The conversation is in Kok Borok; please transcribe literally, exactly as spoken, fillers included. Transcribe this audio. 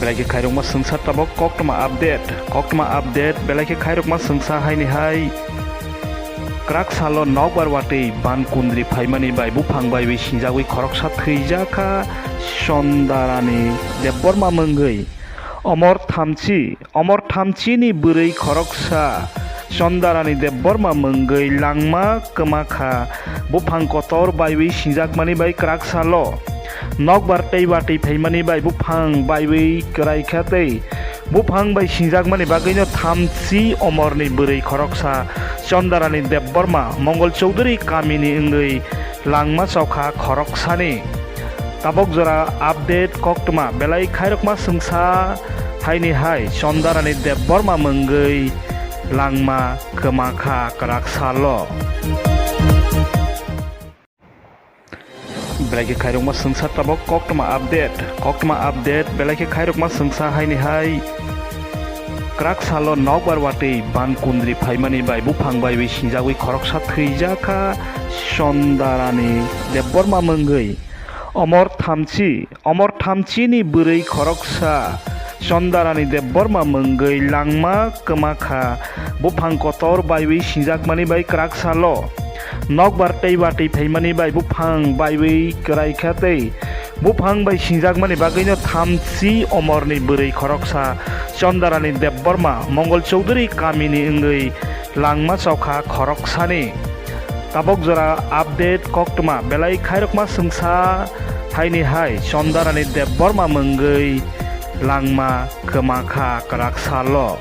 Belai khe khairokma swngsa tabok koktwma update. Koktwma update belai khe khairokma swngsa haini hai. Kwrak salo nokbar watwi ban kundri phaimani bai buphang baiwi singjagwi khoroksa thwijakha Sondarani Debbarma mwngwi. Omor Thamchi, Omor Thamchini bwrwi khoroksa Sondarani Debbarma mwngwi langma kwmakha buphang kotor baiwi sinjakmani bai kwrak salo. Nokbar tei watwi phaimani bai buphang baiwi kwraikha tei buphang bai sinjakmani bagwino Thamchi Omorni bwrwi khoroksa Sondarani Debbarma Mongol Chowdhury kamini wngwi langma chokha khoroksani. Tabok jora update koktwma belai khairokma swngsa haini hai Sondarani Debbarma mwngwi langma kwmakha kwrak salo. Belai khe khairokma swngsa tabok koktwma update. Koktwma update belai khe khairokma swngsa haini hai. Kwrak salo nokbar watwi ban kundri phaimani bai buphang baiwi singjagwi khoroksa thwijakha Sondarani Debbarma mwngwi. Omor Thamchi, Omor Thamchini bwrwi khoroksa Sondarani Debbarma mwngwi langma kwmakha buphang kotor baiwi sinjakmani bai kwrak salo. Nokbar tei watwi phaimani bai buphang baiwi kwraikha tei buphang bai sinjakmani bagwino Thamchi Omorni bwrwi khoroksa Sondarani Debbarma Mongol Chowdhury kamini wngwi langma chokha khoroksani. Tabok jora update koktwma belai khairokma swngsa haini hai Sondarani Debbarma mwngwi langma kwmakha kwrak salo.